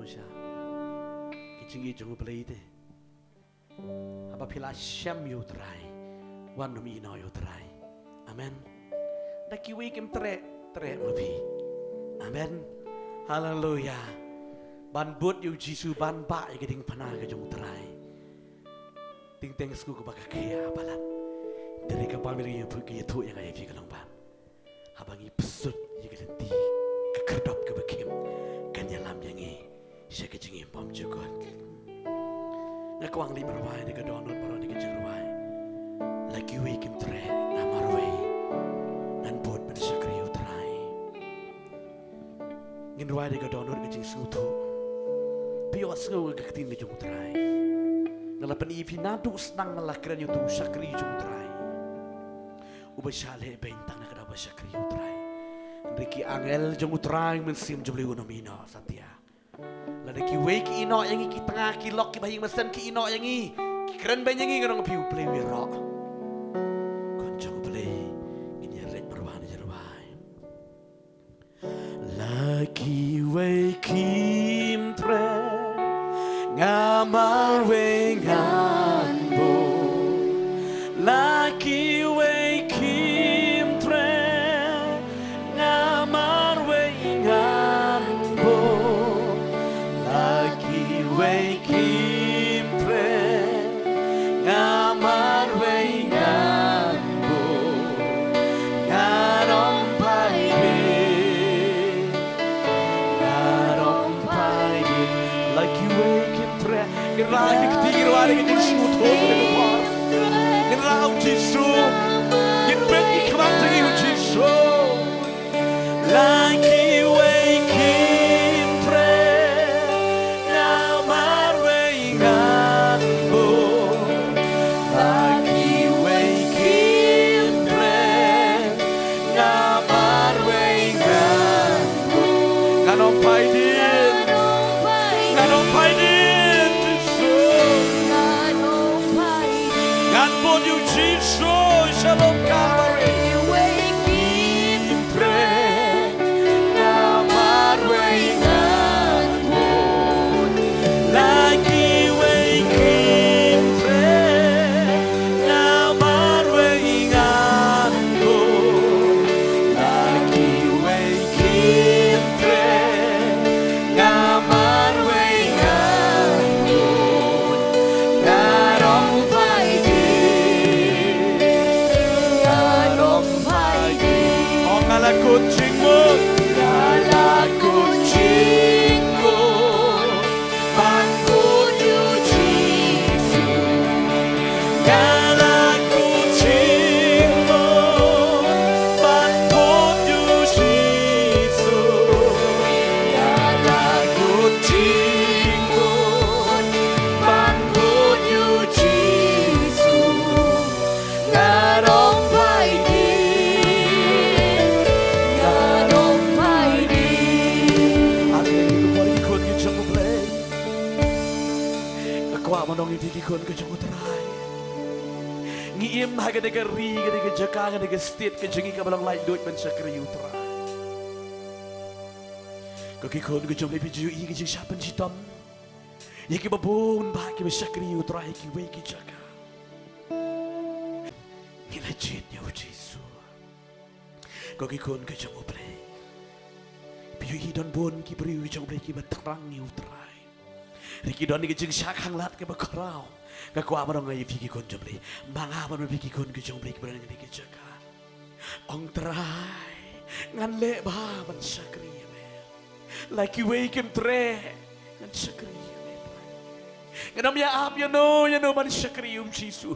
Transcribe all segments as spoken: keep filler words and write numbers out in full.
Sha ki jingïeit jong U Blei te. Haba phi la shem ïa U Trai, wat nym ïehnoh ïa U Trai. Amen. Da kiwei kim treh, treh ma phi. Amen. Haleluya. Ban bud ïa U Jisu, ban bah ïa ka diengphna ka jong U Trai. Teng teng sngew kaba ka khia palat. Te hynrei ka Baibl ka ïathuh, ka ïathuh ïa nga ïa phi ka long ban, haba ngi pyrshah ïa ka lynti, ka khyrdop kaba khim kan ïalam ïa ngi sha ka jingim bymjukut. Nga kwah leit ban rwai da ka dohnud baroh da ka jingrwai. La kiwei kim treh, nga marwei ngan bud ban shakri ïa U Trai. Ngin rwai da ka dohnud ka jingsngewthuh. Phi ïohsngew ïa ka ktien ka jong U Trai. Nga la pyni ïa phi naduh sdang nga la kren ïa uto u shakri jong U Trai uba shah lehbeiñ tang na ka daw ba shakri ïa U Trai. Hynrei ki angel jong U Trai Mynsiem jong U Blei un ym ïehnoh satia. Lada kiwei ki ïehnoh ïa ngi, ki tnga, ki lok, kiba ha ïing ha sem ki ïehnoh ïa ngi, ki kren beiñ ïa ngi, nga ong ïa phi U Blei u ïaroh. Khun jong U Blei, ngin ïa leit marwei na jingrwai. La kiwei kim treh, nga marwei ngan bud. La kiwei kim treh, nga marwei ngan bud. La kiwei kim treh, nga marwei ngan bud. Ngan ym phai dien, ngan ym phai dien. La kiwei kim treh. Ngin rah ïa ka kti, ngin rah ïa ka jingsngewthuh, ngin rah. Ngin rah U Jisu. Ngin peit ki khmat jong ngi U Jisu. La kiwei kim treh, nga marwei ngan bud. La kiwei kim treh, nga marwei ngan bud. Ngan ym phai dien. Ngan ym phai dien, Jisu. Ngan bud ïa U Jisu, shalom Calvary. Treh, nga marwei ngan bud. La kiwei kim treh, nga marwei ngan bud. La kiwei kim treh, nga marwei ngan bud. Ngan ym phai dien, ngan ym phai dien. Oh, nga la kut jingmut. Nga la kut jingmut ban bud ïa U Jisu. Nga la kut jingmut ban bud ïa U Jisu. Nga la kut jingmut ban bud ïa U Jisu. Ngan ym phai dien, ngan ym phai dien. Amen. Ki khun ki jong U Blei. Nga kwah ban ong ïa phi ki khun ki jong U Trai. Ngi im ha kane ka ri, kane ka jaka, kane ka state ka jong ngi kaba long laitluid ban shakri ïa U Trai. Ko ki khun ki jong U Blei, phi ju ïohi ki jingshah pynshitom ïa kiba bun bah kiba shakri ïa U Trai ha kiwei ki jaka. Ngi la jied ïa U Jisu. Ko ki khun ki jong U Blei, phi ïohi don bun ki briew ki jong U Blei kiba thrang ïa U Trai. Hynrei ki don ki jingshah khanglad kiba khraw. Nga kwah ban ong ïa phi ki khun jong U Blei, ma nga bad ma phi ki khun ki jong U Blei kiba don ha kane ka jaka, ong, Trai, ngan leh bha ban shakri ïa me. La kiwei kim treh, ngan shakri ïa me, Trai. Ngan ym ïa ap ïano ïano ban shakri ïa U Jisu.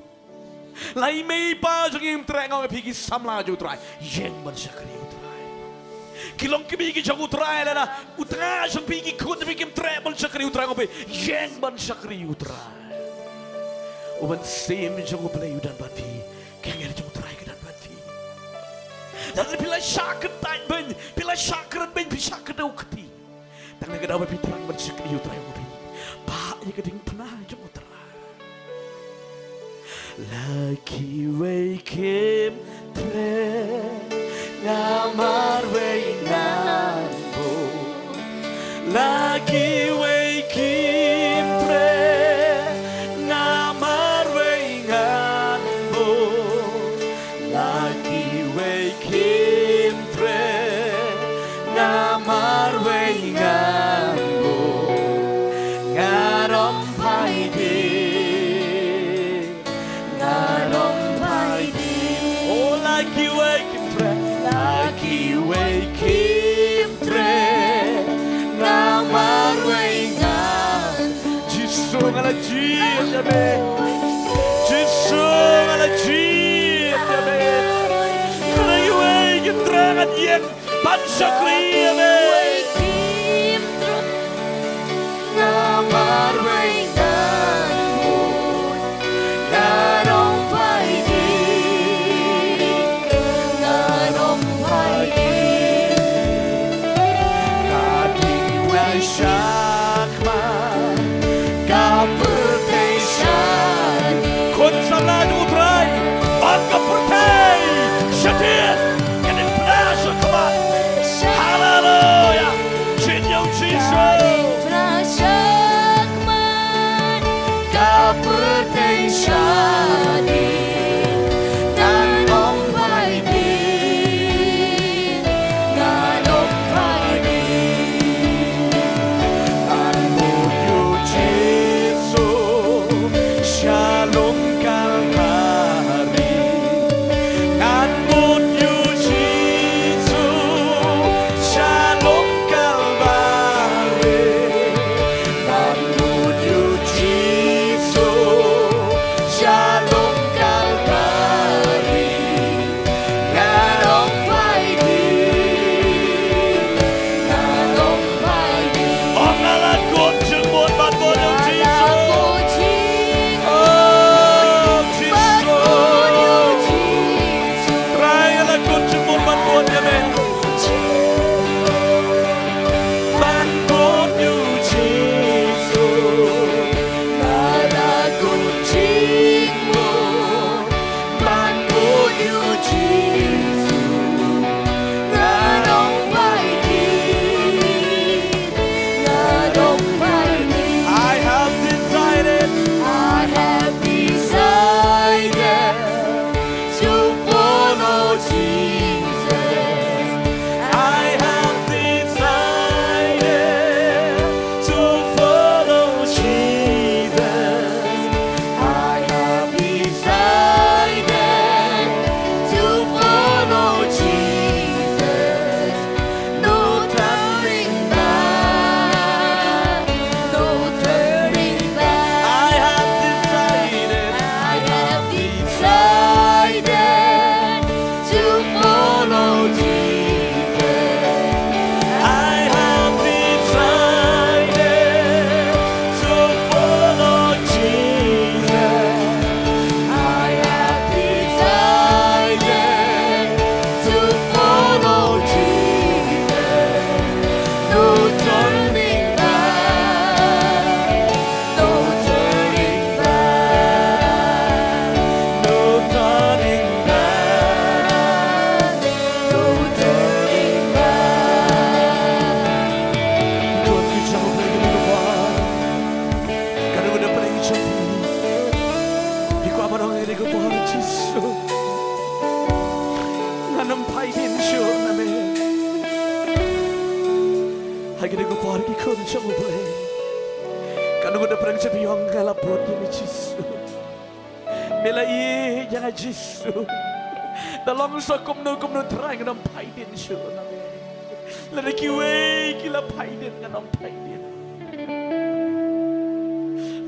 La i mei i pa jong ngi kim treh, nga ong ïa phi ki samla jong U Trai, ïeng ban shakri ïa U Trai. Ki longkmie ki jong U Trai, lada u tnga jong phi, ki khun jong phi kim treh ban shakri ïa U Trai, nga ong ïa phi, ïeng ban shakri ïa U Trai. U Mynsiem jong U Blei u don bad phi. Ki angel jong U Trai ki don bad phi. Lada phi la shah kyntait beiñ, phi la shah kren beiñ, phi shah kdew kti, tang na ka daw ba phi thrang ban shakri ïa U Trai, ong ïa phi, bah ïa ka diengphna jong U Trai. La kiwei kim treh, nga marwei ngan bud. La kiwei Jied ïa me. Jisu, nga la jied ïa me. Kane iwei i trai ngan ïeng ban shakri ïa me. Nga marwei ngan mut, ngan ym phai dien, ngan ym phai dien. Ka ding lai shakma, ka pyrthei shadien. Khun samla jong U Trai, ong ka pyrthei shadien. Ka ding phla shakma. Haleluya. Jin ïa U Jisu. Ka pyrthei shadien, ngan ym phai dien, ngan ym phai dien. Ngan mut ïa U Jisu sha lum Kalbari. Ngan mut ïa U Jisu sha lum Kalbari. Ngan mut ïa U Jisu sha lum Kalbari. Ngan ym phai dien, ngan ym phai dien. Ong nga la kut jingmut ban bud ïa U Jisu. Oh, Jisu. Trai, nga la kut jingmut ban bud ïa me. Ban bud ïa U Jisu. Nga la kut jingmut ban bud ïa U Jisu. Ngan ym phai dien, ngan ym phai dien. I have decided, I have decided to follow Jesus. I have decided to follow Jesus. I have decided to follow Jesus. No turning back, no turning back. I have decided, I have decided to follow Jesus. I have decided to follow Jesus. I have decided to follow Jesus. No turning back, no turning back, no turning back, no turning back. Ki khun ki jong U Blei kine ki por, ka dei ka dei pyrshah ki jong phi. Ki kwah ban ong ïa kane ka por, Jisu, ngan ym phai dien shuh na me. Ha kane ka por ki khun jong U Blei, ka dei ka dei pyrshah ki jong phi, ong nga la bud ïa me, Jisu. Me la ïeit ïa nga, Jisu. Da long sa kumno kumno Trai, ngan ym phai dien shuh na me. Lada kiwei ki la phai dien, ngan ym phai dien.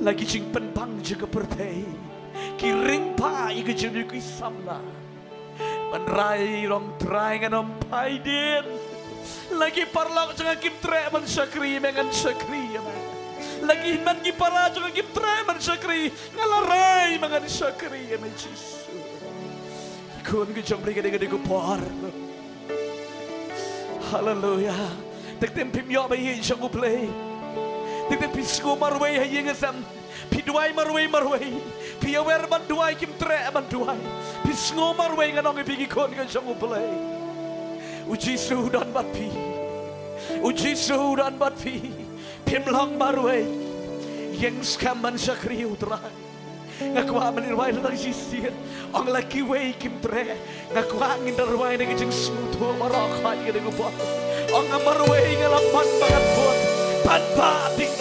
La ki jingpynbang jong ka pyrthei ki ring bha ïa ka jingmut ki samla. Ban rai ruh Trai, ngan ym phai dien. La ki paralok jong nga kim treh ban shakri ïa me, ngan shakri ïa me. La ki hynmen ki para jong nga kim treh ban shakri, nga la rai, me ngan shakri ïa me, Jisu. Ki khun ki jong U Blei, ka dei ka dei ka por. Haleluya. Teng teng phim ïoh ba ïeit jong U Blei. Teng teng phi sngew marwei ha ïing ha sem. Phi duwai marwei marwei. Phi ïawer ban duwai, kim treh ban duwai. Phi sngew marwei, ngan ong ïa phi ki khun ki jong U Blei, U Jisu u don bad phi. U Jisu u don bad phi. Phim long marwei. Ïeng skhem ban shakri ïa U Trai. Nga kwah ban rwai tang shisien. Ong la kiwei kim treh. Nga kwah ngin da rwai na ka jingsngewthuh baroh khoit ïa kane ka por. Ong nga marwei, nga la mon ba ngan bud. Ban bah ding